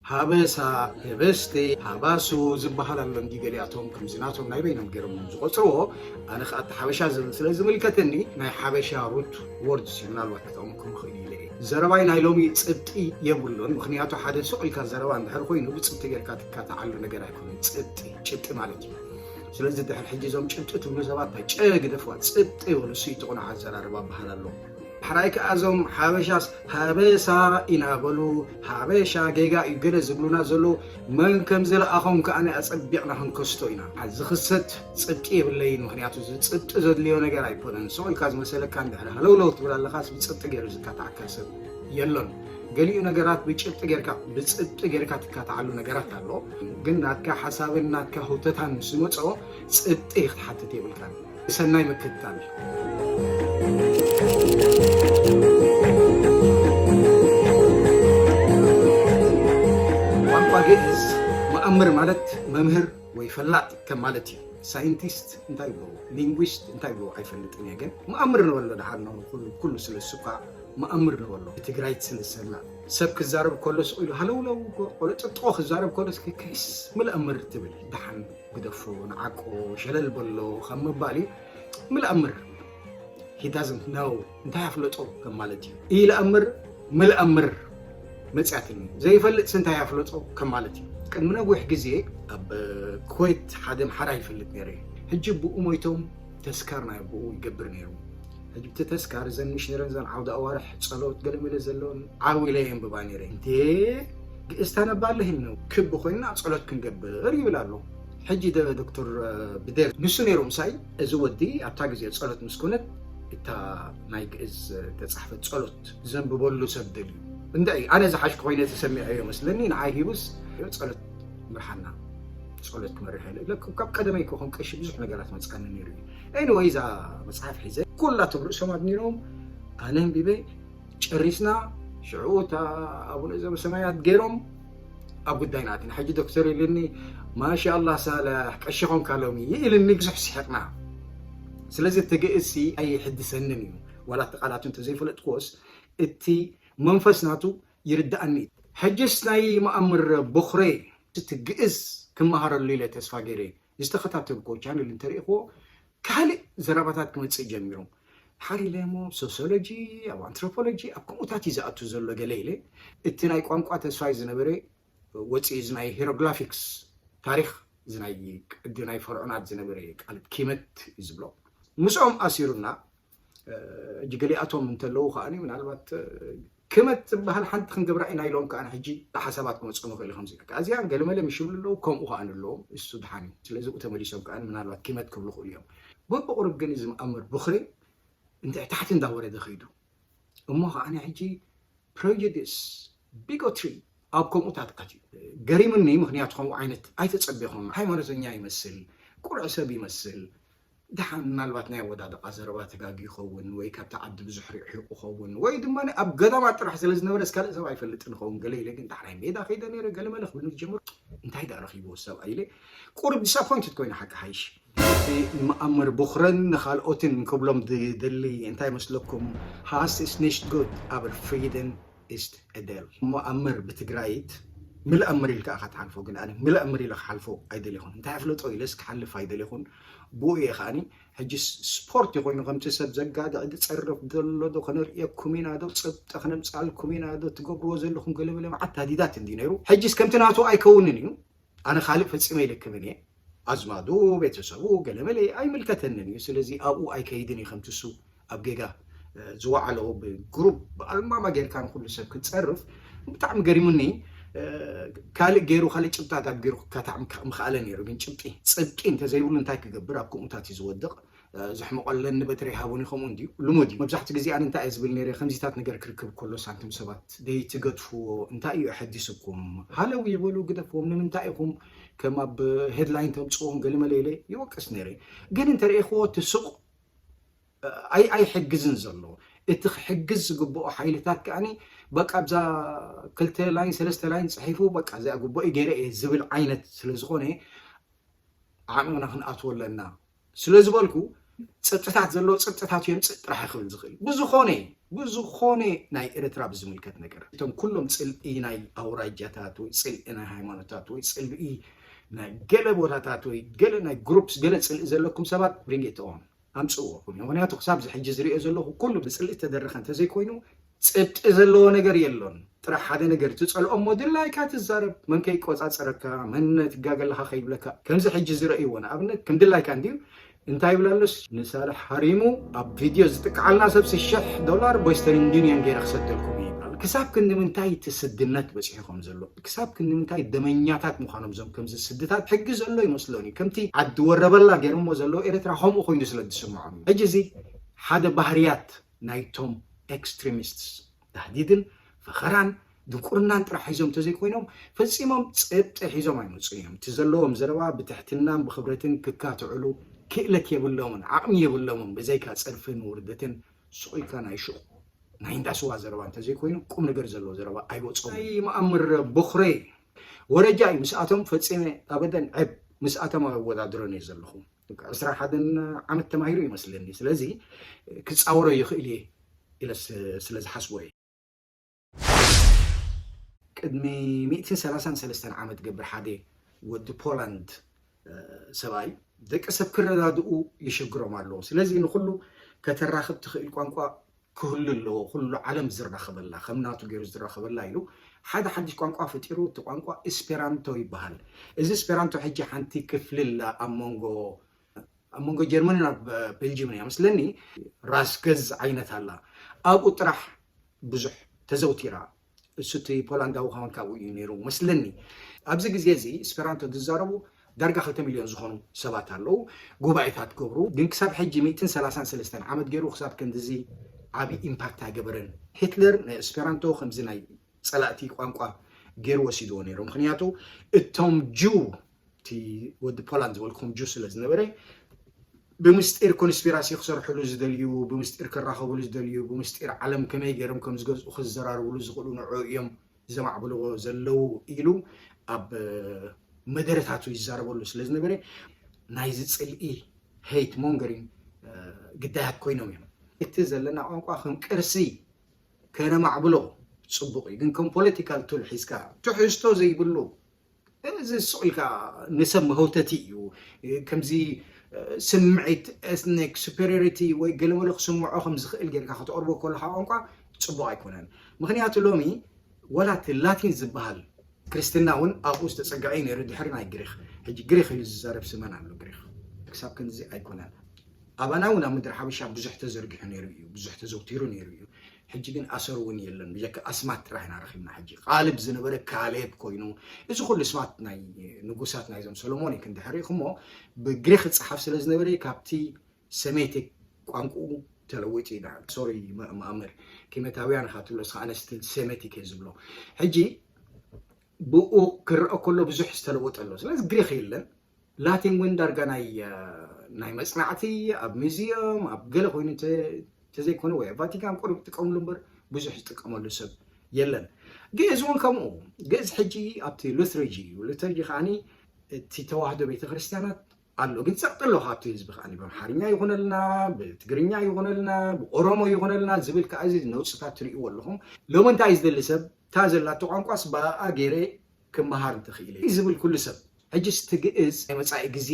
ሃበሳ፣ ህበስቲ፣ ሃባሱ ዝበሃል ኣሎ። እንዲ ገሊኣቶም ከምዚ ናቶም ናይ በይኖም ገይሮም እዮም ዝቆፅርዎ። ኣነ ከዓ እቲ ሓበሻ ዝብል ስለ ዝምልከተኒ ናይ ሓበሻ ሩት ወርድስ እዩ፣ ምናልባት ክጠቕመኩም ይኽእል ኢለ እየ። ዘረባይ ናይ ሎሚ ጽብጢ የብሉን፣ ምኽንያቱ ሓደ ሱቕ ኢልካ ዘረባ እንድሕር ኮይኑ ብጽብጢ ጌርካ ትካትዓሉ ነገር ኣይኮነን። ጽብጢ፣ ጭብጢ ማለት እዩ። ስለዚ ድሕር ሕጂ እዞም ጭብጢ ትብሉ ሰባት እንታይ ጨ ግደፍዋ፣ ጽብጢ ይበሉ፣ እሱ እዩ እቲ ቁኑዕ ኣዘራርባ በሃል ኣሎ። ሕራይ ከኣ እዞም ሓበሻስ ሃበሳ ኢና በሉ፣ ሓበሻ ጌጋ እዩ ገለ ዝብሉና ዘለዉ፣ መን ከም ዝለኣኾም ከኣ ኣጸቢቕና ክንከስቶ ኢና። ዝኽሰት ጽብጢ የብለይን፣ ምኽንያቱ እዚ ጽብጢ ዘድልዮ ነገር ኣይኮነን። ስቕ ኢልካ ዝመሰለካ እንድሕር ሃለውለው ትብል ኣለኻስ ብጽብጢ ገይሩ ዝካትዓካ ሰብ የሎን። ገሊኡ ነገራት ብጭብጢ ጌርካ፣ ብጽብጢ ጌርካ ትካትዓሉ ነገራት ኣሎ። ግን ናትካ ሓሳብን ናትካ ህውተታን ምስ ዝመጽኦ ጽብጢ ክትሓትት የብልካን። ሰናይ ምክትታል። ቋንቋ ግእዝ መኣምር ማለት መምህር ወይ ፈላጥ ከም ማለት እዩ። ሳይንቲስት እንታይ ይብሉ፣ ሊንጉስት እንታይ ይብሉ ኣይፈልጥን እየ፣ ግን መኣምር ንበሎ ደሓር ነው። ኩሉ ኩሉ ስለ እሱ እኳ መኣምር ንበሎ። ትግራይ ትስልሰና ሰብ ክዛረብ ከሎ ስቕ ኢሉ ሃለውለው፣ ቆሎ ጥጥቆ ክዛረብ ከሎ እስኪ ከይስ ምልእምር ትብል። ደሓን ግደፎ፣ ንዓቆ፣ ሸለል በሎ ካብ ምባል እዩ። ምልእምር፣ he doesn't know፣ እንታይ ኣፍለጦ ከም ማለት እዩ። ኢለእምር፣ ምልእምር መጽያትኒ። ዘይፈልጥስ እንታይ ኣፍለጦ ከም ማለት እዩ። ቅድሚ ነዊሕ ግዜ ኣብ ኩዌት ሓደ ኣምሓራ ይፈልጥ ነይረ። ሕጂ ብኡ ሞይቶም ተስካር ናይ ኣቦኡ ይገብር ነይሩ። ሕጂ እቲ ተስካር እዘን ምሽ ነይረን እዘን ዓውደ ኣዋርሕ ጸሎት ገለመለ ዘለውን ዓው ኢለ የንብባ ነይረ። እንዴ ግእዝ ታነባ ኣለህን ነው ክብ ኮይንና ጸሎት ክንገብር ይብል ኣሎ። ሕጂ ደ-፣ ዶክተር ብዴል ንሱ ነይሩ ምሳይ። እዚ ወዲ ኣብታ ግዜ ጸሎት ምስ ኮነት እታ ናይ ግእዝ ተጻሕፈት ጸሎት ዘንብበሉ ሰብ ደልዩ። እንታይ ኣነ ዝሓሽኩ ኮይነ ተሰሚዐዮ መስለኒ። ንዓይ ሂቡስ ጸሎት ምርሓና፣ ጸሎት ክመርሕ ኢለ ካብ ቀደመይ ክኾን ቀሺ ብዙሕ ነገራት መጽኣኒ ነይሩ እዩ። ኤኒወይ እዛ መጽሓፍ ሒዘ ኩላቶም ርእሶም ኣድኒኖም ኣነ ኣንቢበ ጨሪስና። ሽዑ እታ ኣቡነ ዘበሰማያት ገይሮም ኣብ ጉዳይና ኣቲና። ሕጂ ዶክተር ኢልኒ ማሻ ኣላህ ሳላሕ ቀሺ ኾንካ ሎሚ ኢልኒ። ብዙሕ ስሒቕና። ስለዚ እቲ ግእዝሲ ኣይሕድሰንን እዩ። ዋላ እቲ ቃላቱ እንተዘይፈለጥክዎስ እቲ መንፈስ ናቱ ይርድኣኒ። ሕጅስ ናይ መኣምር ቦኽረ እቲ ግእዝ ክመሃረሉ ኢለ ተስፋ ገይረ ዝተኸታተልክዎ ቻነል እንተሪእኽዎ ካልእ ዘረባታት ክመጽእ ጀሚሮም። ሓሪለሞ ሶሲዮሎጂ፣ ኣብ ኣንትሮፖሎጂ፣ ኣብ ከምኡታት እዩ ዝኣቱ ዘሎ ገለ ኢለ። እቲ ናይ ቋንቋ ተስፋይ ዝነበረ ወፂኡ እዚ ናይ ሄሮግላፊክስ ታሪክ እዚ ናይ ቅዲ ናይ ፈርዖናት ዝነበረ ቃል ኪመት እዩ ዝብሎ ምስኦም ኣሲሩና። ሕጂ ገሊኣቶም እንተለዉ ከዓኒ ምናልባት ክመት ዝበሃል ሓንቲ ክንገብራ ኢና ኢሎም ከዓኒ ሕጂ ሓሳባት ክመፅኦም ይኽእል እዩ። ከምዚ በቃ እዚኣን ገለመለ ምሽ ይብሉ ኣለዉ፣ ከምኡ ከዓኒ ኣለዎም። እሱ ድሓን እዩ። ስለዚ ብኡ ተመሊሶም ከዓኒ ምናልባት ኪመት ክብሉ ክእሉ እዮም። በብቑሩብ ግን እዚ መኣምር ብኽሪ እንታይ ታሕቲ እንዳወረደ ከይዱ እሞ ከዓኒ ሕጂ ፕሬጁዲስ፣ ቢጎትሪ ኣብ ከምኡታት ኣትዩ። ገሪሙኒ፣ ምኽንያቱ ከምኡ ዓይነት ኣይተጸበኹን። ሃይማኖተኛ ይመስል፣ ቁሩዕ ሰብ ይመስል። ደሓን ምናልባት ናይ ኣወዳድቓ ዘረባ ተጋግዩ ይኸውን፣ ወይ ካብቲ ዓዲ ብዙሕ ርሒቑ ይኸውን፣ ወይ ድማ ኣብ ገዳማት ጥራሕ ስለ ዝነበረስ ካልእ ሰብ ኣይፈልጥን ይኸውን። ገለ ኢለ ግን ዳሕራይ ሜዳ ከይደ ነይረ፣ ገለመለ ክብሉ ዝጀመሩ። እንታይ ደኣ ረኺብዎ ሰብኣይ ኢለ ቁሩብ ዲስኣፖይንትድ ኮይነ ሓቂ ሓይሽ። እቲ ንመኣምር ቦኽረን ንኻልኦትን ክብሎም ዝደሊ እንታይ መስለኩም? Haast is nicht gut, aber Frieden ist edel። መኣምር ብትግራይት ምልኣምር ኢልካ ኢኻ ትሓልፎ፣ ግን ኣነ ምልኣምር ኢለ ክሓልፎ ኣይደለኹን። እንታይ ኣፍለጦ ኢለስ ክሓልፍ ኣይደለኹን። ብኡ እየ ከዓኒ ሕጂ ስ-፣ ስፖርት ኮይኑ ከምቲ ሰብ ዘጋድዕ ዝጸርፍ ዘሎ ዶ ከነርእየኩም ኢና ዶ፣ ጽብጠ ከነምጽኣልኩም ኢና ዶ፣ ትገብርዎ ዘለኹም ገለ መለ መዓት ታዲዳት እንዲ ነይሩ። ሕጂስ ከምቲ ናቱ ኣይከውንን እዩ። ኣነ ካልእ ፈጺመ ኣይልክብን እየ። ኣዝማዱ፣ ቤተሰቡ፣ ገለመለ ኣይምልከተንን እዩ። ስለዚ ኣብኡ ኣይከይድን እዩ። ከምቲ እሱ ኣብ ጌጋ፣ እ፣ ዝወዓሎ ብግሩፕ ብኣልማማ ጌርካ ንኹሉ ሰብ ክትጸርፍ ብጣዕሚ ገሪሙኒ። እ፣ ካልእ ገይሩ፣ ካልእ ጭብጣት ኣብ ገይሩ ክካታዕ ምክ-፣ ምኽኣለ ነይሩ። ግን ጭብጢ፣ ጽብጢ እንተዘይብሉ እንታይ ክገብር? ኣብ ከምኡታት እዩ ዝወድቕ። እ፣ ዘሕምቖለኒ በትሪ ሃቡኒ ከምኡ እንድዩ። ልሙድ እዩ። መብዛሕትኡ ግዜ ኣነ እንታይ እየ ዝብል ነይረ? ከምዚታት ነገር ክርክብ ከሎ ሳንቲም ሰባት ደይትገድፍዎ፣ እንታይ እዩ ኣሐዲስኩም? ሃለው ይበሉ፣ ግደፍዎም። ንምንታይ ኢኹም ከም ኣብ ሄድላይን ተምጽዎም? ገለመለ ኢለ ይወቅስ ነይረ። ግን እንተርእኹዎ እቲ ሱቕ፣ እ፣ ኣይ-፣ ኣይሕግዝን ዘሎ። እቲ ክሕግዝ ዝግብኦ ሓይልታት ከኣኒ በቃ ኣብዛ ክልተ ላይን ሰለስተ ላይን ጽሒፉ በቃ እዚኣ ግቡእ ገይረ እየ ዝብል ዓይነት ስለ ዝኾነ ዓቕምና ክንኣትዎ ኣለና ስለ ዝበልኩ፣ ጽብጥታት ዘለዎ ጽብጥታት የምጽእ ጥራሕ ክብል ዝኽእል። ብዝኾነ ብዝኾነ ናይ ኤርትራ ብዝምልከት ነገር፣ እቶም ኩሎም ጽልኢ ናይ ኣውራጃታት ወይ ጽልኢ ናይ ሃይማኖታት ወይ ጽልኢ ናይ ገለ ቦታታት ወይ ገለ ናይ ግሩፕስ፣ ገለ ጽልኢ ዘለኩም ሰባት ብሪንጌትኦም ኣምጽእዎ። ምክንያቱ ክሳብ ሕጂ ዝሪኦ ዘለኹ ኩሉ ብጽልኢ ዝተደረኸ እንተዘይኮይኑ፣ ጽብጢ ዘለዎ ነገር የሎን። ጥራሕ ሓደ ነገር ትጸልኦ እሞ ድላይካ ትዛረብ። መን ከይቆጻጸረካ፣ መን ትጋገ ኣለኻ ከይብለካ፣ ከምዚ ሕጂ ዝረእይዎ ንኣብነት ከም ድላይካ እንድዩ። እንታይ ይብላ ኣሎስ? ንሳልሕ ሃሪሙ ኣብ ቪድዮ ዝጥቅዓልና ሰብ ሽሕ ዶላር ዌስተርን ዩኒየን ገይረ ክሰደልኩም እዩ ይብላ። ክሳብ ክንዲ ምንታይ እቲ ስድነት በጺሑ ከም ዘሎ፣ ክሳብ ክንዲ ምንታይ ደመኛታት ምዃኖም እዞም ከምዚ ስድታት ሕጊ ዘሎ ይመስሎኒ። ከምቲ ዓዲ ወረበላ ገይሮሞ ዘለዉ ኤርትራ ከምኡ ኮይኑ ስለ ዝስምዖም እዩ። ሕጂ እዚ ሓደ ባህርያት ናይቶም ኤክስትሪሚስትስ ታህዲድን ፈኸራን ድንቁርናን ጥራሕ ሒዞም እንተዘይኮይኖም ፈጺሞም ጽብጢ ሒዞም ኣይመጹን እዮም። እቲ ዘለዎም ዘረባ ብትሕትናን ብኽብረትን ክካትዕሉ ክእለት የብሎምን፣ ዓቕሚ የብሎምን። ብዘይካ ጸርፍን ውርደትን ሱቕ ኢልካ ናይ ሹቕ ናይ እንዳ ስዋ ዘረባ እንተዘይኮይኑ ቁም ነገር ዘለዎ ዘረባ ኣይወጾምን። ናይ መኣምር ቦኽረ ወረጃ እዩ። ምስኣቶም ፈጺመ ኣበደን ዕብ ምስኣቶም ኣወዳድሮን እየ ዘለኹ። ዕስራ ሓደን ዓመት ተማሂሩ ይመስለኒ። ስለዚ ክጻወሮ ይኽእል እየ ኢለ ስ-፣ ስለ ዝሓስቦ እየ። ቅድሚ ሚእትን ሰላሳን ሰለስተን ዓመት ገብር ሓደ ወዲ ፖላንድ፣ እ፣ ሰብኣይ ደቂ ሰብ ክረዳድኡ ይሸግሮም ኣለዎ። ስለዚ ንኹሉ ከተራኽብ ትኽእል ቋንቋ ክህሉ ኣለዎ፣ ኩሉ ዓለም ዝራኸበላ፣ ከም ናቱ ገይሩ ዝራኸበላ ኢሉ ሓደ ሓድሽ ቋንቋ ፈጢሩ። እቲ ቋንቋ ኤስፔራንቶ ይበሃል። እዚ ኤስፔራንቶ ሕጂ ሓንቲ ክፍሊ ኣላ ኣብ መንጎ ኣብ መንጎ ጀርመንን ኣብ ቤልጅየምን እያ መስለኒ። ራስ ገዝ ዓይነት ኣላ። ኣብኡ ጥራሕ ብዙሕ ተዘውቲራ። እሱ እቲ ፖላንዳዊ ከማን ካብኡ እዩ ነይሩ መስለኒ። ኣብዚ ግዜ እዚ ኤስፔራንቶ ዝዛረቡ ዳርጋ ክልተ ሚልዮን ዝኾኑ ሰባት ኣለዉ። ጉባኤታት ገብሩ። ግን ክሳብ ሕጂ ሚእትን ሰላሳን ሰለስተን ዓመት ገይሩ ክሳብ ክንድዚ ዓቢ ኢምፓክት ኣይገበረን። ሂትለር ንኤስፔራንቶ ከምዚ ናይ ጸላእቲ ቋንቋ ገይሩ ወሲድዎ ነይሩ። ምኽንያቱ እቶም ጅው፣ እቲ ወዲ ፖላንድ ዝበልኩም ጅው ስለ ዝነበረ፣ ብምስጢር ኮንስፒራሲ ክሰርሕሉ ዝደልዩ፣ ብምስጢር ክራኸብሉ ዝደልዩ፣ ብምስጢር ዓለም ከመይ ገይሮም ከም ዝገዝኡ ክዘራርብሉ ዝኽእሉ ንዕኡ እዮም ዘማዕብልዎ ዘለዉ ኢሉ ኣብ መደረታቱ ይዛረበሉ ስለ ዝነበረ፣ ናይዚ ጽልኢ፣ ሄይት ሞንገሪንግ ግዳያት ኮይኖም እዮም። እቲ ዘለና ቋንቋ ከም ቅርሲ ከነማዕብሎ ጽቡቕ እዩ፣ ግን ከም ፖለቲካል ቱል ሒዝካ ትሕዝቶ ዘይብሉ፣ እዚ ስቕ ኢልካ ንሰብ መህውተቲ እዩ። ከምዚ ስምዒት ኤትኒክ ሱፐሪዮሪቲ ወይ ገለመለ ክስምዖ ከም ዝኽእል ጌርካ ከተቕርቦ ከለኻ ቋንቋ ጽቡቕ ኣይኮነን። ምኽንያቱ ሎሚ ወላ እቲ ላቲን ዝበሃል ክርስትና እውን ኣብኡ ዝተጸግዐ እዩ ነይሩ፣ ድሕሪ ናይ ግሪኽ። ሕጂ ግሪኽ ኢሉ ዝዛረብ ስመን ኣሎ፣ ግሪኽ። ክሳብ ክንዚ ኣይኮነን። ኣባና እውን ኣብ ምድሪ ሓበሻ ብዙሕ ተዘርጊሑ ነይሩ እዩ፣ ብዙሕ ተዘውቲሩ ነይሩ እዩ። ሕጂ ግን ኣሰር እውን የለን፣ ብጀካ ኣስማት ጥራሕ ኢና ረኺብና። ሕጂ ቃልብ ዝነበረ ካሌብ ኮይኑ፣ እዚ ኩሉ ስማት ናይ ንጉሳት ናይዞም ሰሎሞኒክ እንድሕር ርኢኹሞ፣ ብግሪኽ ዝጸሓፍ ስለ ዝነበረ ካብቲ ሰሜቲክ ቋንቋኡ ተለዊጡ እዩ። ሶሪ መ-፣ መኣምር ኬሜታውያን ኢኻ ትብሎ፣ እስኻ ኣነ ስቲል ሴሜቲክ እየ ዝብሎ። ሕጂ ብኡ ክረአ ከሎ ብዙሕ ዝተለወጠ ኣሎ። ስለዚ ግሪኽ የለን። ላቲን እውን ዳርጋ ናይ፣ እ፣ ናይ መጽናዕቲ ኣብ ሚዚየም ኣብ ገለ ኮይኑ እንተ-፣ እንተዘይኮነ ወይ ኣብ ቫቲካን ቁሩብ ይጥቀምሉ እምበር ብዙሕ ዝጥቀመሉ ሰብ የለን። ግእዝ እውን ከምኡ። ግእዝ ሕጂ ኣብቲ ሉትርጂ እዩ። ሉትርጂ ከዓኒ እቲ ተዋህዶ ቤተክርስትያናት ኣሎ፣ ግን ጸቕጢ ኣሎ ካብቲ ህዝቢ ከዓኒ። ብኣምሓርኛ ይኹነልና፣ ብትግርኛ ይኹነልና፣ ብኦሮሞ ይኹነልና ዝብል ከኣ እዚ ነውጽታት ትርእይዎ ኣለኹም። ሎሚ እንታይ እዩ ዝደሊ ሰብ? እታ ዘላቶ ቋንቋስ ብኣኣ ገይረ ክመሃር እንተኽኢለ እዩ ዝብል ኩሉ ሰብ። ሕጅስ እቲ ግእዝ ናይ መጻኢ ግዜ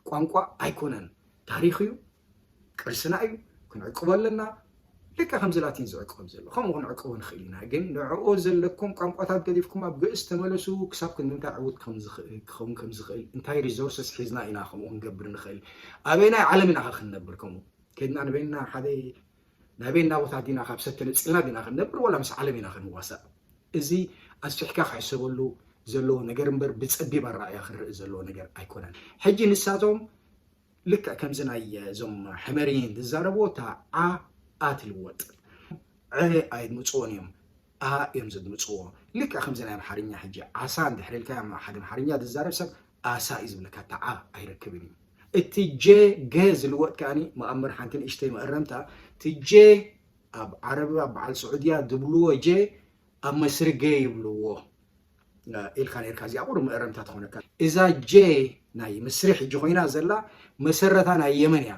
ቋንቋ ኣይኮነን፣ ታሪኽ እዩ፣ ቅርስና እዩ፣ ክንዕቅቦ ኣለና። ልክዕ ከምዚ ላቲን ዝዕቀብ ዘሎ፣ ከምኡ ክንዕቀቦ ንኽእል ኢና። ግን ንዕኡ ዘለኩም ቋንቋታት ገዲፍኩም ኣብ ግእዝ ተመለሱ፣ ክሳብ ክንዲ እንታይ ዕዉት ከም ዝኽእል፣ ክኸውን ከም ዝኽእል፣ እንታይ ሪሶርስስ ሒዝና ኢና ከምኡ ክንገብር ንኽእል? ኣበየናይ ዓለም ኢና ኸ ክንነብር ከምኡ? ከድና ንበይንና ሓደ ናይ በይንና ቦታ ዲና ካብ ሰብ ተነጺልና ዲና ክንነብር፣ ዋላ ምስ ዓለም ኢና ክንዋሳእ? እዚ ኣስፊሕካ ክሕሰበሉ ዘለዎ ነገር እምበር ብጸቢብ ኣረኣእያ ክረእ ዘለዎ ነገር ኣይኮነን። ሕጂ ንሳቶም ልክዕ ከምዚ ናይ እዞም ሕመርይን ዝዛረብዎ እታ ዓ ኣ ትልወጥ። ዐ ኣይድምፅዎን እዮም፣ ኣ እዮም ዘድምፅዎ። ልክዕ ከምዚ ናይ ኣምሓርኛ ሕጂ ዓሳ እንድሕር ኢልካ ሓደ ኣምሓርኛ ዝዛረብ ሰብ ኣሳ እዩ ዝብለካ፣ እታ ዓ ኣይረክብን እዩ። እቲ ጀ ገ ዝልወጥ ከኣኒ መኣምር ሓንቲ ንእሽተይ መእረምታ፣ እቲ ጀ ኣብ ዓረብ ኣብ በዓል ስዑድያ ድብልዎ ጀ ኣብ መስሪ ገ ይብልዎ። ኢልካ ነርካ፣ እዚኣ ቁሩብ መእረምታ ትኾነካ። እዛ ጀ ናይ ምስሪ ሕጂ ኮይና ዘላ መሰረታ ናይ የመን እያ።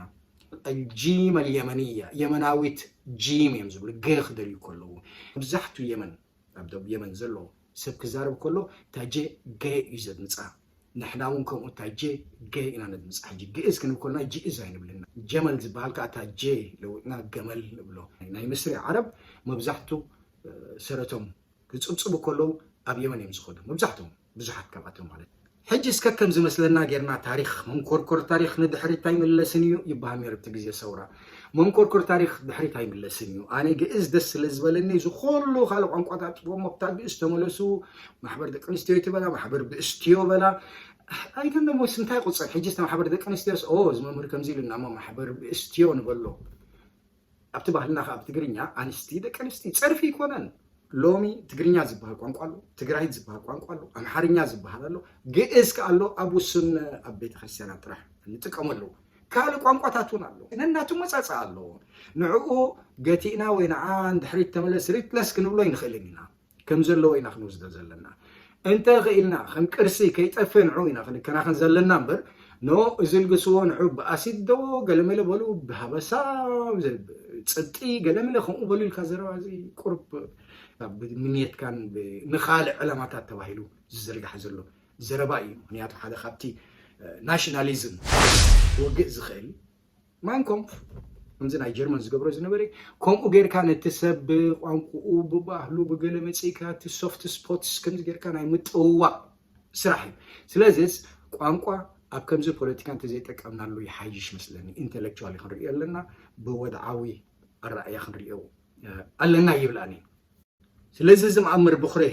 الجيم اليمنية، የመናዊት ጂም እዮም ዝብሉ፣ ገ ክደልዩ ከለዉ። መብዛሕቱ የመን፣ ኣብ ደቡብ የመን ዘሎ ሰብ ክዛረብ ከሎ እታ ጀ ገ እዩ ዘድምፃ። ንሕና እውን ከምኡ እታ ጀ ገ ኢና ነድምፃ። ሕጂ ግእዝ ክንብል ከለና ጅእዝ ኣይንብልና። ጀመል ዝበሃል ከዓ እታ ጀ ለውጥና ገመል ንብሎ። ናይ ምስሪ ዓረብ መብዛሕቱ ሰረቶም ክጽብጽቡ ከለዉ ኣብ የመን እዮም ዝኸዱ መብዛሕትኦም፣ ብዙሓት ካብኣቶም ማለት። ሕጂ እስከ ከም ዝመስለና ጌርና ታሪኽ መንኮርኮር ታሪኽ ንድሕሪት ኣይምለስን እዩ ይበሃል ነይሩ ኣብቲ ግዜ ሰውራ። መንኮርኮር ታሪኽ ድሕሪት ኣይምለስን እዩ። ኣነ ግእዝ ደስ ስለ ዝበለኒ እዚ ኩሉ ካልእ ቋንቋታት ጥቕሞ ክታግእስ ተመለሱ፣ ማሕበር ደቂ ኣንስትዮ ይትበላ፣ ማሕበር ብእስትዮ በላ። ኣይተን ደሞ ስምታይ ቁፅር ሕጂ ማሕበር ደቂ ኣንስትዮስ ኦ እዚ መምህር ከምዚ ኢሉና እሞ ማሕበር ብእስትዮ ንበሎ። ኣብቲ ባህልና ከዓ ኣብ ትግርኛ ኣንስቲ ደቂ ኣንስቲ ፀርፊ ይኮነን። ሎሚ ትግርኛ ዝበሃል ቋንቋ ኣሎ፣ ትግራይት ዝበሃል ቋንቋ ኣሎ፣ ኣምሓርኛ ዝበሃል ኣሎ፣ ግእዝ ከዓ ኣሎ። ኣብ ውሱን ኣብ ቤተክርስትያናት ጥራሕ ንጥቀመሉ ካልእ ቋንቋታት እውን ኣሎ። ነናቱ መፃፅኣ ኣለዎ። ንዕኡ ገቲእና ወይ ንዓ ንድሕሪት ተመለስ ሪፕለስ ክንብሎ ይንኽእልን ኢና። ከም ዘለዎ ኢና ክንወስዶ ዘለና። እንተ ኽኢልና ከም ቅርሲ ከይጠፍእ ንዑ ኢና ክንከናኸን ዘለና እምበር ኖ እዚ ልግስዎ ንዑ ብኣሲድ ዶ ገለመለ በሉ ብሃበሳ ጽብጢ ገለመለ ከምኡ በሉ ኢልካ ዘረባ እዚ ቁርብ ምንየትካን ንኻልእ ዕላማታት ተባሂሉ ዝዝርጋሕ ዘሎ ዘረባ እዩ። ምክንያቱ ሓደ ካብቲ ናሽናሊዝም ክወግእ ዝኽእል ማይንኮምፕ ከምዚ ናይ ጀርመን ዝገብሮ ዝነበረ ከምኡ ጌርካ ነቲ ሰብ ብቋንቁኡ ብባህሉ ብገለ መፅእካ እቲ ሶፍት ስፖትስ ከምዚ ጌርካ ናይ ምጥውዋቕ ስራሕ እዩ። ስለዚስ ቋንቋ ኣብ ከምዚ ፖለቲካ እንተዘይጠቀምናሉ ይሓይሽ መስለኒ። ኢንተሌክቹዋሊ ክንሪኦ ኣለና፣ ብወድዓዊ ኣረኣያ ክንሪኦ ኣለና ይብላኒ። ስለዚ እዚ መኣምር ብኹሬ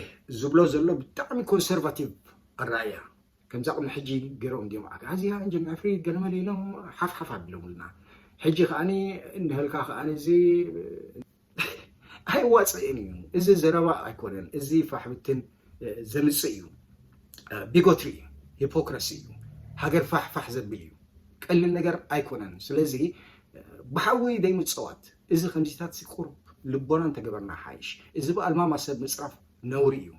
ዝብሎ ዘሎ ብጣዕሚ ኮንሰርቫቲቭ ኣረኣያ ከምዛ ቅድሚ ሕጂ ገይሮም እንዲዮም ኣጋዝያ እንጀም ዕፍሪት ገለመለ ኢሎም ሓፍሓፍ ኣቢሎምልና። ሕጂ ከዓኒ እንድህልካ ከዓኒ እዚ ኣይዋፅእን እዩ። እዚ ዘረባ ኣይኮነን። እዚ ፋሕብትን ዘምፅእ እዩ። ቢጎትሪ እዩ፣ ሂፖክረሲ እዩ፣ ሃገር ፋሕፋሕ ዘብል እዩ። ቀሊል ነገር ኣይኮነን። ስለዚ ብሓዊ ዘይምፀዋት እዚ ከምዚታት ቁሩብ ልቦና እንተገበርና ሓይሽ። እዚ ብኣልማማ ሰብ ምፅራፍ ነውሪ እዩ፣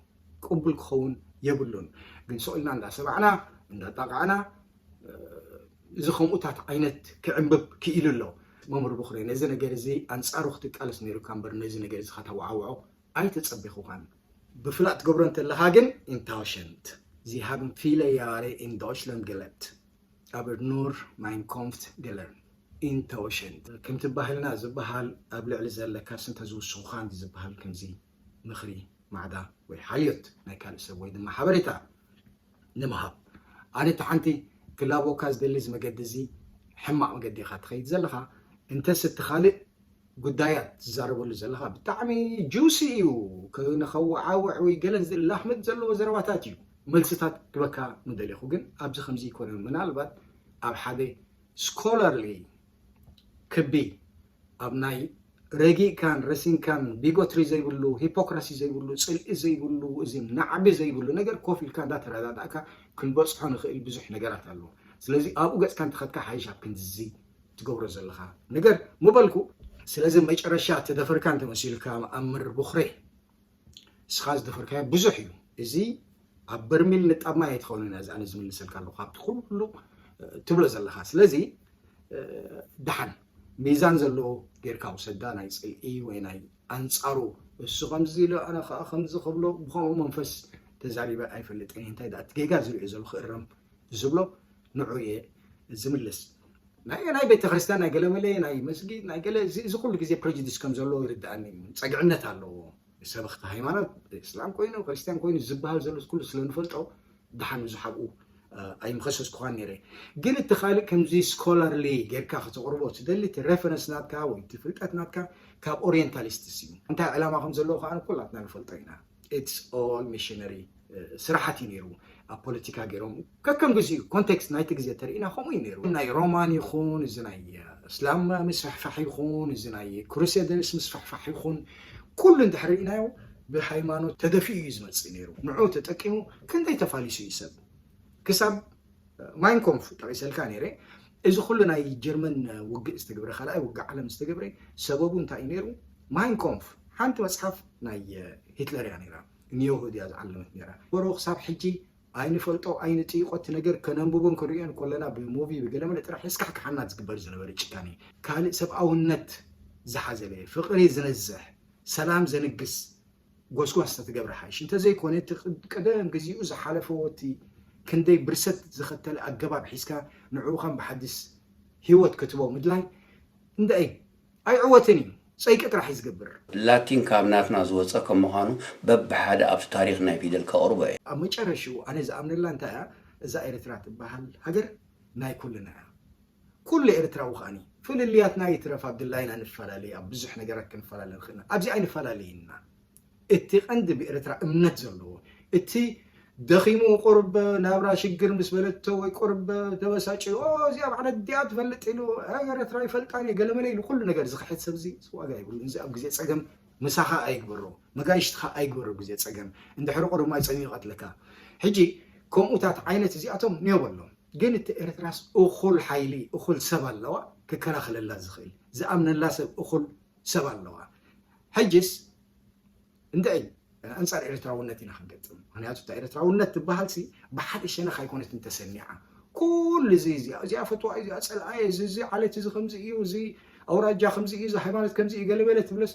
ቅቡል ክኸውን የብሉን። ግን ስቕ ኢልና እንዳሰማዕና እንዳጣቃዕና እዚ ከምኡታት ዓይነት ክዕንብብ ክኢሉ ኣሎ። መምህር ብኹሬ ነዚ ነገር እዚ ኣንፃሩ ክትቃለስ ነይሩካ እምበር ነዚ ነገር እዚ ከተዋዓውዖ ኣይተፀቢኹኻን። ብፍላጥ ትገብሮ እንተለኻ ግን ኢንታውሸንት ዚ ሃብን ፊለ ያሬ ኢን ዶይችላንድ ገለብት ኣበ ኑር ማይንኮምፍት ገለር ኢንታውሸንት ከምቲ ባህልና ዝበሃል ኣብ ልዕሊ ዘለካ ስንተ ዝውስኹኻ እንዲ ዝበሃል ከምዚ ምኽሪ ማዕዳ ወይ ሓልዮት ናይ ካልእ ሰብ ወይ ድማ ሓበሬታ ንምሃብ ኣነ እቲ ሓንቲ ክላቦካ ዝደሊ እዚ መገዲ እዚ ሕማቕ መገዲ ኢኻ ትኸይድ ዘለኻ እንተስ እቲ ካልእ ጉዳያት ትዛረበሉ ዘለኻ ብጣዕሚ ጁሲ እዩ። ንኸወዓውዕ ወይ ገለን ዝላሕምድ ዘለዎ ዘረባታት እዩ። መልስታት ክበካ ምደለኹ ግን ኣብዚ ከምዚ ይኮነ ምናልባት ኣብ ሓደ ስኮላርሊ ክቢ ኣብ ናይ ረጊእካን ረሲንካን ቢጎትሪ ዘይብሉ ሂፖክራሲ ዘይብሉ ፅልኢ ዘይብሉ እዚ ናዕቢ ዘይብሉ ነገር ኮፍ ኢልካ እንዳተረዳዳእካ ክንበፅሖ ንኽእል ብዙሕ ነገራት ኣለዎ። ስለዚ ኣብኡ ገፅካ እንተኸድካ ሓይሽ ኣብ ክንድዚ ትገብሮ ዘለኻ ነገር ምበልኩ። ስለዚ መጨረሻ ተደፈርካ እንተመሲልካ መኣምር ቡኽሬ እስኻ ዝደፈርካዮ ብዙሕ እዩ። እዚ ኣብ በርሚል ንጣብ ማይ ኣይትኸውን እያ እዚኣ ዝምልሰልካ ኣለኹ ካብቲ ኩሉ ትብሎ ዘለኻ። ስለዚ ደሓን ሚዛን ዘለዎ ጌርካ ውሰዳ ናይ ፅልኢ ወይ ናይ ኣንፃሩ እሱ ከምዚ ኢሉ ኣነ ከዓ ከምዚ ክብሎ ብከምኡ መንፈስ ተዛሪበ ኣይፈልጥን እየ እንታይ ደኣ እቲ ጌጋ ዝሪኦ ዘለኹ ክእረም ዝብሎ ንዑ እየ ዝምልስ ናይ ናይ ቤተክርስትያን ናይ ገለመለ ናይ መስጊድ ናይ ገለ እዚ ኩሉ ግዜ ፕረጅዲስ ከም ዘለዎ ይርድኣኒ እዩ ፀግዕነት ኣለዎ ሰበኽቲ ሃይማኖት እስላም ኮይኑ ክርስትያን ኮይኑ ዝበሃል ዘሎ ኩሉ ስለ ንፈልጦ ደሓን ብዙሕ ኣብኡ ኣይምኸሰስኩኻን ነይረ ግን እቲ ካልእ ከምዚ ስኮላርሊ ጌርካ ከተቕርቦ ትደሊ እቲ ሬፈረንስ ናትካ ወይ እቲ ፍልጠት ናትካ ካብ ኦሪየንታሊስትስ እዩ እንታይ ዕላማ ከም ዘለዎ ከዓ ኩላትና ንፈልጦ ኢና it's all missionary ስራሓት እዩ ነይሩ ኣብ ፖለቲካ ገይሮም ከከም ግዚኡ ኮንቴክስት ናይቲ ግዜ ተርእና ከምኡ እዩ ነይሩ ናይ ሮማን ይኹን እዚ ናይ እስላም ምስፍሕፋሕ ይኹን እዚ ናይ ክሩሴደርስ ምስፍሕፋሕ ይኹን ኩሉ እንድሕር ርኢናዮ ብሃይማኖት ተደፊኡ እዩ ዝመፅእ ነይሩ ንዑ ተጠቂሙ ክንደይ ተፋሊሱ እዩ ሰብ ክሳብ ማይንኮምፍ ጠቂሰልካ ነይረ እዚ ኩሉ ናይ ጀርመን ውግእ ዝተገብረ ካልኣይ ውግእ ዓለም ዝተገብረ ሰበቡ እንታይ እዩ ነይሩ ማይንኮምፍ ሓንቲ መፅሓፍ ናይ ሂትለር እያ ነይራ ንየሁድ እያ ዝዓለመት ነይራ በሮ ክሳብ ሕጂ ኣይንፈልጦ ኣይንጥይቆ እቲ ነገር ከነንብቦን ክንሪኦን ከለና ብሙቪ ብገለመለ ጥራሕ የስካሕክሓና ዝግበር ዝነበረ ጭካኔ። ካልእ ሰብኣውነት ዝሓዘለ፣ ፍቕሪ ዝነዝሕ፣ ሰላም ዘንግስ ጎስጓስ ተትገብረ ሓይሽ። እንተዘይኮነ እቲ ቅ- ቅደም ግዚኡ ዝሓለፈዎ እቲ ክንደይ ብርሰት ዝኸተለ ኣገባብ ሒዝካ ንዕኡ ከም ብሓዲስ ህይወት ክትቦ ምድላይ እንድዒ ኣይዕወትን እዩ። ጸይቂ ጥራሕ እዩ ዝገብር። ላቲን ካብ ናትና ዝወፀ ከም ምዃኑ በብሓደ ኣብቲ ታሪኽ ናይ ፊደል ከቕርቦ እየ። ኣብ መጨረሽኡ ኣነ ዝኣምነላ እንታይ እያ፣ እዛ ኤርትራ ትበሃል ሃገር ናይ ኩልና እያ። ኩሉ ኤርትራዊ ከኣኒ ፍልልያትና ይትረፍ ኣብ ድላይና ንፈላለይ፣ ኣብ ብዙሕ ነገራት ክንፈላለ ንኽእል ኢና። ኣብዚ ኣይንፈላለይና። እቲ ቀንዲ ብኤርትራ እምነት ዘለዎ እቲ ደኺሙ ቁርብ ናብራ ሽግር ምስ በለቶ ወይ ቁርብ ተበሳጭ እዚኣ በዓል እዲኣ ትፈልጥ ኢሉ ኤርትራ ይፈልጣን እየ ገለመለ ኢሉ ኩሉ ነገር ዝኽሕድ ሰብ እዚ ዋጋ ይብሉ። እዚ ኣብ ግዜ ፀገም ምሳኻ ኣይግበሮ መጋይሽትኻ ኣይግበሮ ግዜ ፀገም እንድሕሪ ቁርብ ማይ ፀሚኡ ይቐትለካ። ሕጂ ከምኡታት ዓይነት እዚኣቶም ኒዮ በሎም። ግን እቲ ኤርትራስ እኹል ሓይሊ እኹል ሰብ ኣለዋ ክከላኸለላ ዝኽእል ዝኣምነላ ሰብ እኹል ሰብ ኣለዋ። ሕጅስ እንድዒ ኣንጻር ኤርትራውነት ኢና ክንገጥም። ምክንያቱ እታ ኤርትራውነት ትበሃል ሲ ብሓደ ሸነኽ ኣይኮነትን ተሰኒዓ። ኩሉ እዚ እዚኣ እዚኣ ፈትዋ እዚኣ ጸልኣየ እዚ እዚ ዓለት እዚ ከምዚ እዩ እዚ ኣውራጃ ከምዚ እዩ እዚ ሃይማኖት ከምዚ እዩ ገለበለ ትብለስ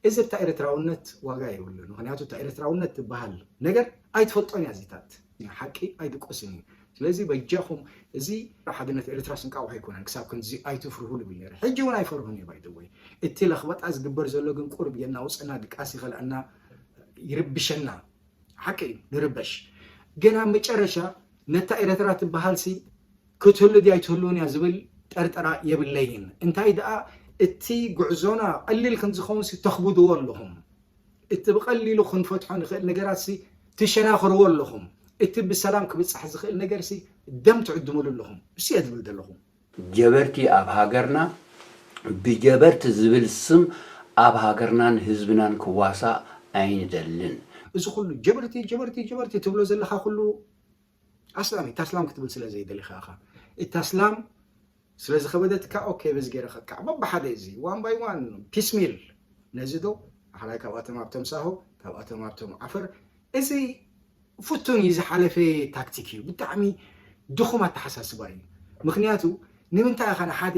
እዚ እታ ኤርትራውነት ዋጋ የብሉን። ምክንያቱ እታ ኤርትራውነት ትበሃል ነገር ኣይትፈልጦን እያ እዚታት ሓቂ ኣይድቆስን እዩ። ስለዚ በጃኹም እዚ ሓድነት ኤርትራ ስንቃቑ ኣይኮነን ክሳብ ክንዚ ኣይትፍርሁ ልብል ነረ ሕጂ እውን ኣይፈርሁን እየ ባይደወይ። እቲ ለኽበጣ ዝግበር ዘሎ ግን ቁርብ የናውፀና ድቃስ ይኸልኣና ይርብሸና። ሓቂ እዩ ንርበሽ። ግን ኣብ መጨረሻ ነታ ኤርትራ ትበሃል ሲ ክትህሉ ድያ ኣይትህልውን እያ ዝብል ጠርጠራ የብለይን። እንታይ ደኣ እቲ ጉዕዞና ቀሊል ክንዝኸውን ሲ ተኽብድዎ ኣለኹም። እቲ ብቐሊሉ ክንፈትሖ ንኽእል ነገራት ሲ ትሸናኽርዎ ኣለኹም። እቲ ብሰላም ክብጻሕ ዝኽእል ነገር ሲ ደም ትዕድምሉ ኣለኹም። እሱ እየ ዝብል ዘለኹ። ጀበርቲ ኣብ ሃገርና ብጀበርቲ ዝብል ስም ኣብ ሃገርናን ህዝብናን ክዋሳእ ኣይንደልን። እዚ ኩሉ ጀበርቲ ጀበርቲ ጀበርቲ ትብሎ ዘለኻ ኩሉ ኣስላም እታ ኣስላም ክትብል ስለ ዘይደሊኻ ኢኻ። እታ ኣስላም ስለ ዝኸበደትካ ኦኬ በዚ ገይረ ከጥቃዕ በብሓደ እዚ ዋን ባይ ዋን ፒስሚል ነዚ ዶ ሓራይ ካብኣቶም ኣብቶም ሳሆ ካብኣቶም ኣብቶም ዓፈር እዚ ፍቱን እዩ ዝሓለፈ ታክቲክ እዩ። ብጣዕሚ ድኹም ኣተሓሳስባ እዩ። ምክንያቱ ንምንታይ ኢኻ ንሓደ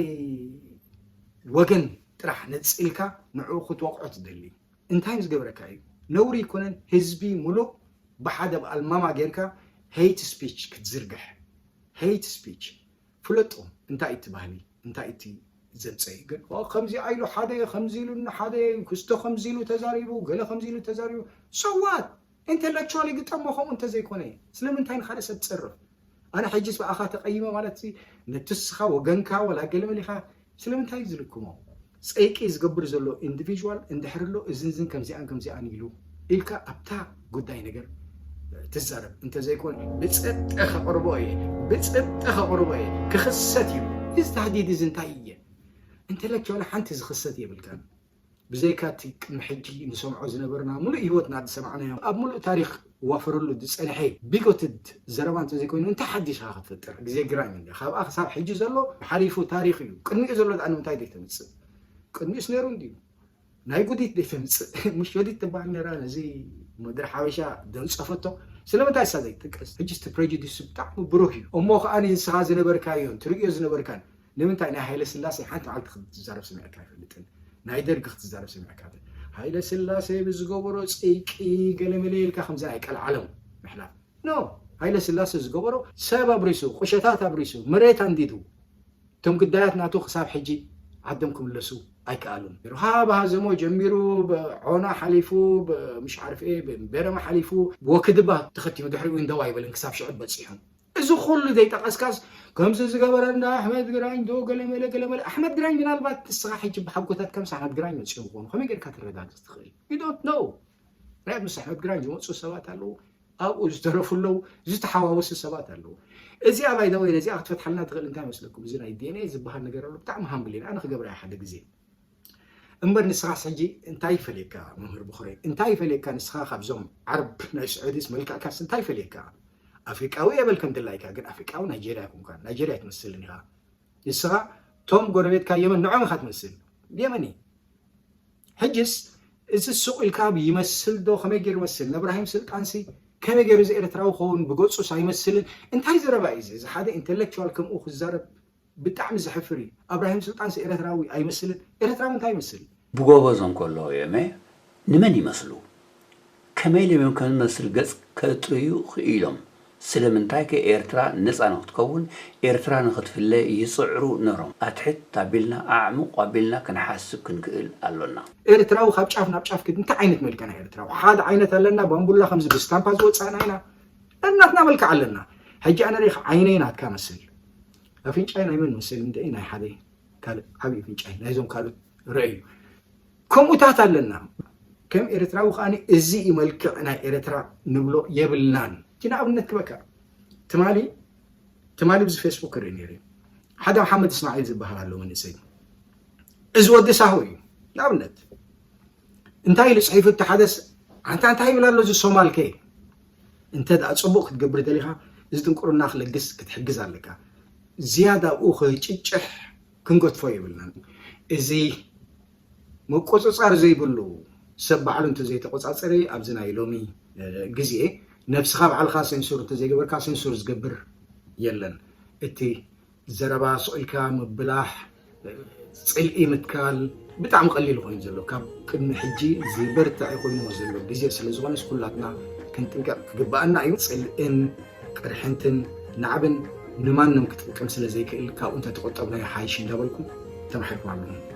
ወገን ጥራሕ ነፂልካ ንዕኡ ክትወቕዖ ትደሊ? እንታይ ምስ ገበረካ እዩ? ነውሪ ይኮነን ህዝቢ ሙሉእ ብሓደ ብኣልማማ ጌርካ ሄይት ስፒች ክትዝርግሕ ሄይት ስፒች ፍለጦ እንታይ እቲ ባህሊ እንታይ እቲ ዘምፀ ግን ከምዚ ኣይሉ ሓደ ከምዚ ኢሉ ሓደ ክስቶ ከምዚ ኢሉ ተዛሪቡ ገለ ከምዚ ኢሉ ተዛሪቡ ሰዋት ኢንተሌክቹዋሊ ግጠሞ ከምኡ እንተዘይኮነ ስለምንታይ ንካደ ሰብ ትፀርፍ ኣነ ሕጂስ ብኣኻ ተቐይመ ማለት ነትስኻ ወገንካ ወላ ገለመሊኻ ስለምንታይ ዝልክሞ ፀይቂ ዝገብር ዘሎ ኢንዲቪዥዋል እንድሕር ኣሎ እዝንዝን ከምዚኣን ከምዚኣን ኢሉ ኢልካ ኣብታ ጉዳይ ነገር ትዛረብ እንተዘይኮን ብፅብጠ ከቕርቦ እየ ብፅብጠ ከቕርቦ እየ ክኽሰት እዩ እዚ ታህዲድ እዚ እንታይ እየ ኢንተሌክቹዋል ሓንቲ ዝኽሰት የብልካን ብዘይካ እቲ ቅድሚ ሕጂ ንሰምዖ ዝነበርና ሙሉእ ህይወትና ዝሰማዕናዮ ኣብ ሙሉእ ታሪክ ዋፈረሉ ዝፀንሐ ቢጎትድ ዘረባ እንተዘይኮይኑ እንታይ ሓዲሽ ኢኻ ክትፈጥር ግዜ ግራኝ እንዲ ካብኣ ክሳብ ሕጂ ዘሎ ሓሊፉ ታሪክ እዩ ቅድሚኡ ዘሎ ዳኣ ንምንታይ ዘይተምፅእ ቅድሚኡስ ነይሩ እንድዩ ናይ ጉዲት ዘይተምፅእ ሙሽ ወዲት ትበሃል ነራ ነዚ ምድሪ ሓበሻ ደንፀፈቶ ስለምንታይ እሳ ዘይትጥቀስ ሕጂ እቲ ፕሬጁዲስ ብጣዕሚ ብሩህ እዩ እሞ ከዓ ንስኻ ዝነበርካዮን ትርእዮ ዝነበርካን ንምንታይ ናይ ሃይለ ስላሴ ሓንቲ መዓልቲ ክትዛረብ ሰሚዕካ ኣይፈልጥን ናይ ደርጊ ክትዛረብ ሰሚዕካ ሃይለ ስላሴ ብዝገበሮ ፅይቂ ገለመለ ኢልካ ከምዚ ናይ ቀልዓለም ምሕላፍ ኖ ሃይለ ስላሴ ዝገበሮ ሰብ ኣብሪሱ ቁሸታት ኣብሪሱ መሬት ኣንዲዱ እቶም ግዳያት ናቱ ክሳብ ሕጂ ዓዶም ክምለሱ ኣይከኣሉን ሃብ ሃዘሞ ጀሚሩ ዖና ሓሊፉ ምሽ ዓርፍ ቤረማ ሓሊፉ ወክድባ ተኸቲሙ ድሕሪኡ እንደዋ ኣይበልን ክሳብ ሽዑ በፂሑ እዚ ኩሉ ዘይጠቐስካስ ከምዚ ዝገበረ እንዳ ኣሕመድ ግራኝ ዶ ገለመለ ገለመለ ኣሕመድ ግራኝ ምናልባት ንስኻ ሕጂ ብሓጎታት ከምስ ኣሕመድ ግራኝ መፅኡ ምኾኑ ከመይ ጌርካ ትረጋግፅ ትኽእል you don't know ናይ ምስ ኣሕመድ ግራኝ ዝመፁ ሰባት ኣለዉ ኣብኡ ዝተረፉ ኣለዉ ዝተሓዋወሱ ሰባት ኣለዉ እዚኣ ባይደወይ ነዚኣ ክትፈትሓልና ትኽእል እንታይ መስለኩም እዚ ናይ ዲኤንኤ ዝበሃል ነገር ኣሎ ብጣዕሚ ሃምብል ኢና ኣነ ክገብራ ሓደ ግዜ እምበር ንስኻስ ሕጂ እንታይ ይፈልየካ መምህር ብኹረይ እንታይ ይፈልየካ ንስኻ ካብዞም ዓረብ ናይ ስዑዲስ መልክዕካስ እንታይ ይፈልየካ ኣፍሪቃዊ የበል ከም ድላይካ ግን ኣፍሪቃዊ ናይጀርያ ኩንካ ናይጀርያ ኣይትመስልን ኢኻ ንስኻ ቶም ጎረቤትካ የመን ንዖም ኢኻ ትመስል የመኒ ሕጅስ እዚ ሱቕ ኢልካ ይመስል ዶ ከመይ ገይሩ ይመስል ነብራሂም ስልጣንሲ ከመይ ገይሩ እዚ ኤርትራዊ ክኸውን ብገጹስ ኣይመስልን? እንታይ ዘረባ እዩ እዚ? እዚ ሓደ ኢንተሌክቹዋል ከምኡ ክዛረብ ብጣዕሚ ዘሕፍር እዩ። ኣብራሂም ስልጣንስ ኤርትራዊ ኣይመስልን? ኤርትራዊ እንታይ ይመስል? ብጎበዞም ከለዉ የመ ንመን ይመስሉ? ከመይ ኢሎም እዮም ከም ዝመስል ገጽ ከእጥርዩ ክኢሎም? ስለምንታይ ከ ኤርትራ ነጻ ንክትከውን፣ ኤርትራ ንክትፍለ ይጽዕሩ ነሮም? ኣትሕት ኣቢልና ኣዕሙቕ ኣቢልና ክንሓስብ ክንክእል ኣሎና። ኤርትራዊ ካብ ጫፍ ናብ ጫፍ ክድ እንታይ ዓይነት መልክዕ ናይ ኤርትራዊ? ሓደ ዓይነት ኣለና፣ ባምቡላ ከምዚ ብስታምፓ ዝወጻእና ኢና። ነናትና መልክዕ ኣለና። ሕጂ ኣነ ሪኽ ዓይነይ ናትካ መስል፣ ኣፍንጫይ ናይ መን መስል እንደ ናይ ሓደ ካልእ ዓብዪ ኣፍንጫይ ናይዞም ካልኦት ርእዩ። ከምኡታት ኣለና። ከም ኤርትራዊ ከኣ እዚ እዩ መልክዕ ናይ ኤርትራ ንብሎ የብልናን። እቲ ንኣብነት ክበካ ትማሊ ትማሊ ብዚ ፌስቡክ ክርኢ ነይረ። ሓደ መሓመድ እስማዒል ዝበሃል ኣሎ መንእሰይ፣ እዚ ወዲ ሳሆ እዩ። ንኣብነት እንታይ ኢሉ ጽሒፉ እቲ ሓደስ፣ ኣንታ እንታይ ይብል ኣሎ እዚ ሶማል ከ? እንተ ደኣ ጽቡቕ ክትገብር ደሊኻ፣ እዚ ድንቁርና ክለግስ ክትሕግዝ ኣለካ። ዝያዳ ኣብኡ ክጭጭሕ ክንገድፎ የብልናን። እዚ ምቁጽጻር ዘይብሉ ሰብ ባዕሉ እንተዘይተቆጻጸረ ኣብዚ ናይ ሎሚ ግዜ ነብስኻ ባዕልኻ ሴንሱር እንተዘይገበርካ ሴንሱር ዝገብር የለን። እቲ ዘረባ ስቕ ኢልካ ምብላሕ፣ ጽልኢ ምትካል ብጣዕሚ ቀሊል ኮይኑ ዘሎ ካብ ቅድሚ ሕጂ ዝበርትዐ ኮይኑ ዘሎ ግዜ ስለ ዝኾነስ ኩላትና ክንጥንቀቕ ክግባኣና እዩ። ጽልእን ቅርሕንትን ናዕብን ንማንም ክጥቅም ስለ ዘይክእል ካብኡ እንተተቆጠብና ይሓይሽ እንዳበልኩ ተማሒርኩም ኣለኹም።